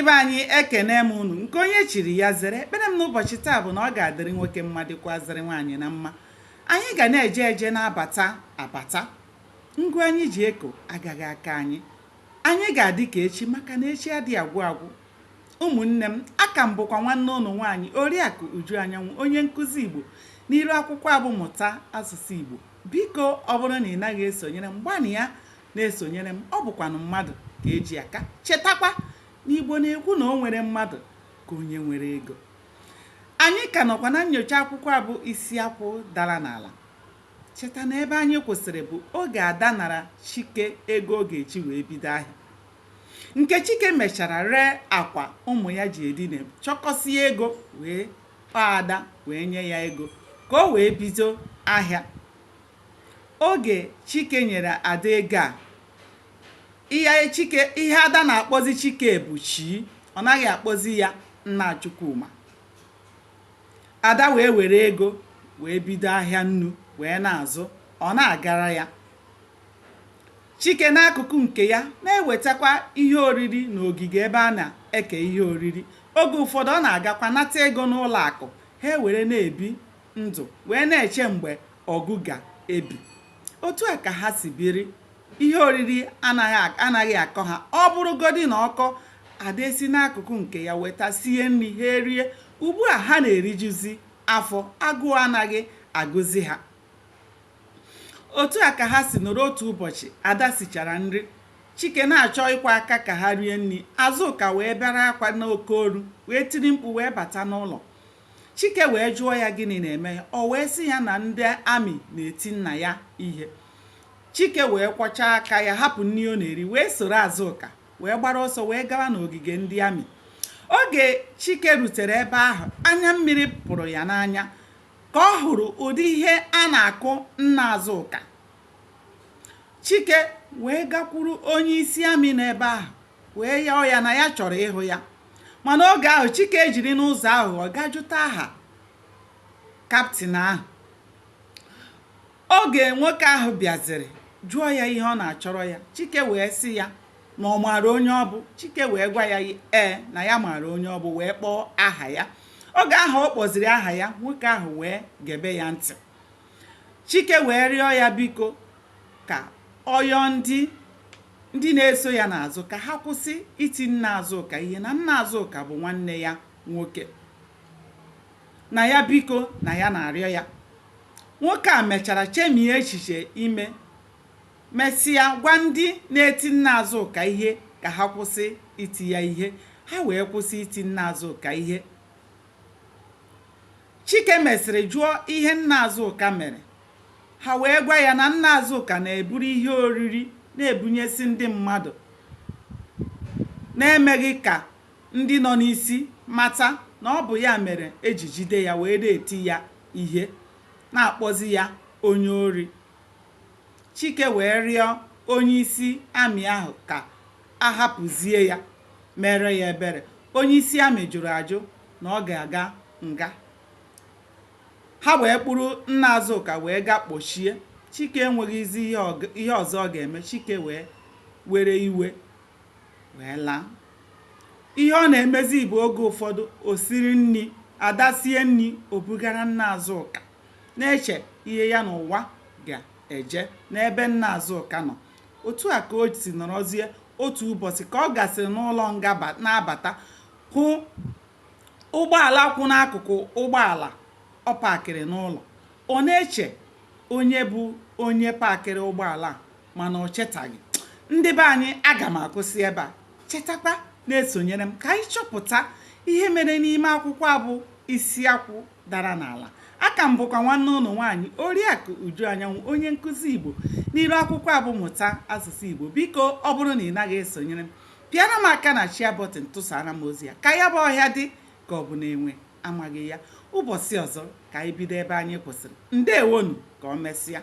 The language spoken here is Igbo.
Ndị be anyị, ekene m unu. Nke onye chiri ya zere. Ekpere m n'ụbọchị taa bụ na ọ ga-adịrị nwoke mma, dịkwazịrị nwaanyị na mma. Anyị ga na-eje eje, na-abata abata. Ngụ anyị ji eko agaghị aka anyị. Anyị ga-adị ka echi, maka na echi adịghị agwụ agwụ. Ụmụnne m, aka m bụkwa nwanne ụnụ nwaanyị, Oriakụ Uju Anyanwụ, onye nkụzi Igbo n'ilu akwụkwọ abụ Mụta Asụsụ Igbo. Biko, ọ bụrụ na ị naghị esonyere m, gbanịa na-esonyere m. Ọ bụkwanụ mmadụ ka eji aka. Chetakwa na Igbo na-ekwu na o nwere mmadụ ka onye nwere ego. Anyị ka nọkwa na nyocha akwụkwọ a bụ Isi Akwụ Dara N'ala. Cheta na ebe anyị kwụsịrị bụ oge Ada nara Chike ego ọ ga-eji wee bido ahịa, nke Chike mechara ree akwa ụmụ ya ji edine, chọkọsie ego, wee kpọọ Ada wee nye ya ego ka o wee bido ahịa. Oge Chike nyere Ada ego a, ihe Ada na-akpọzi Chike bụ Chi. Ọ naghị akpọzi ya nna Chukwuma. Ada wee were ego wee bido ahịa nnu wee na-azụ, ọ na-agara ya. Chike n'akụkụ nke ya na-ewetakwa ihe oriri n'ogige ebe a na-eke ihe oriri. Oge ụfọdụ, ọ na-agakwa nata ego n'ụlọ akụ. Ha ewere na-ebi ndụ wee na-eche mgbe ọgụ ga-ebi. Otu a ka ha si biri. Ihe oriri anaghị akọ ha. Ọ bụrụgodi na ọ kọọ, Ada esi n'akụkụ nke ya weta sie nri, ha erie. Ugbu a, ha na-erijuzi afọ, agụụ anaghị agụzi ha. Otu a ka ha si nọrọ. Otu ụbọchị, Ada sichara nri, Chike na-achọ ịkwa aka ka ha rie nri, Azụka wee bịara akwa n'oke olu, wee tiri mkpu wee bata n'ụlọ. Chike wee jụọ ya gịnị na-eme ya. O wee sị ya na ndị amị na-eti nna ya ihe. Chike wee kwọchaa aka ya, hapụ nri ọ na-eri, wee soro Azụka wee gbara ọsọ wee gawa n'ogige ndị amị. Oge Chike rutere ebe ahụ, anya mmiri pụrụ ya n'anya ka ọ hụrụ ụdị ihe a na-akụ nna Azụka. Chike wee gakwuru onye isi amị n'ebe ahụ wee yọọ ya na ya chọrọ ịhụ ya. Mana oge ahụ, Chike ejiri n'ụzọ aghụghọ gaa jụta aha kaptịn ahụ. Oge nwoke ahụ bịaziri jụọ ya ihe ọ na-achọrọ ya, Chike wee sị ya na ọ maara onye ọ bụ. Chike wee gwa ya ee, na ya maara onye ọ bụ, wee kpọọ aha ya. Oge ahụ ọ kpọziri aha ya, nwoke ahụ wee gebe ya ntị. Chike wee rịọ ya biko ka ọ yọọ ndị na-eso ya n'azụ ka ha kwụsị iti nna Azụka ihe, na nna Azụka bụ nwanne ya nwoke, na ya biko, na ya na-arịọ ya. Nwoke a mechara chemie echiche ime, mesịa gwa ndị na-eti nna Azụka ihe ka ha kwụsị iti ya ihe. Ha wee kwụsị iti nna Azụka ihe. Chike mesịrị jụọ ihe nna Azụka mere. Ha wee gwa ya na nna Azụka na-eburu ihe oriri na-ebunyesi ndị mmadụ na-emeghị ka ndị nọ n'isi mata, na ọ bụ ya mere eji jide ya wee na-eti ya ihe, na-akpọzi ya onye ori. Chike wee rịọ onye isi amị ahụ ka a hapụzie ya, mere ya ebere. Onye isi amị jụrụ ajụ na ọ ga-aga nga. Ha wee kpụrụ nna Azụka wee gaa kpọchie. Chike enweghịzi ihe ọzọ ọ ga-eme. Chike wee were iwe wee laa. Ihe ọ na-emezi bụ, oge ụfọdụ o siri nri, Ada sie nri, o bugara nna Azụka, na-eche ihe ya n'ụwa ga-eje n'ebe nna Azụka nọ. Otu a ka o si nọrọzie. Otu ụbọchị, ka ọ gasịrị n'ụlọ nga na-abata, hụ ụgbọala kwụ n'akụkụ ụgbọala ọ pakịrị n'ụlọ. Ọ na-eche onye bụ onye pakịrị ụgbọala a, mana ọ chetaghị. Ndị be anyị, aga m akwụsị ebe a. Chetakwa na-esonyere m ka anyị chọpụta ihe mere n'ime akwụkwọ a bụ Isi Akwụ Dara N'ala. Aka m bụkwa nwanne ụnụ nwaanyị, Oriakụ Uju Anyanwụ, onye nkụzi Igbo n'ilu akwụkwọ a bụ Mụta Asụsụ Igbo. Biko, ọ bụrụ na ị naghị esonyere m, pịara m aka na share button, tụsara m ozi ya ka ya bụ ọhịa dị ka ọ bụ na enwe amaghị ya. Ụbọchị ọzọ ka anyị bido ebe anyị kwụsịrị. Ndewonu, ka ọ mesịa.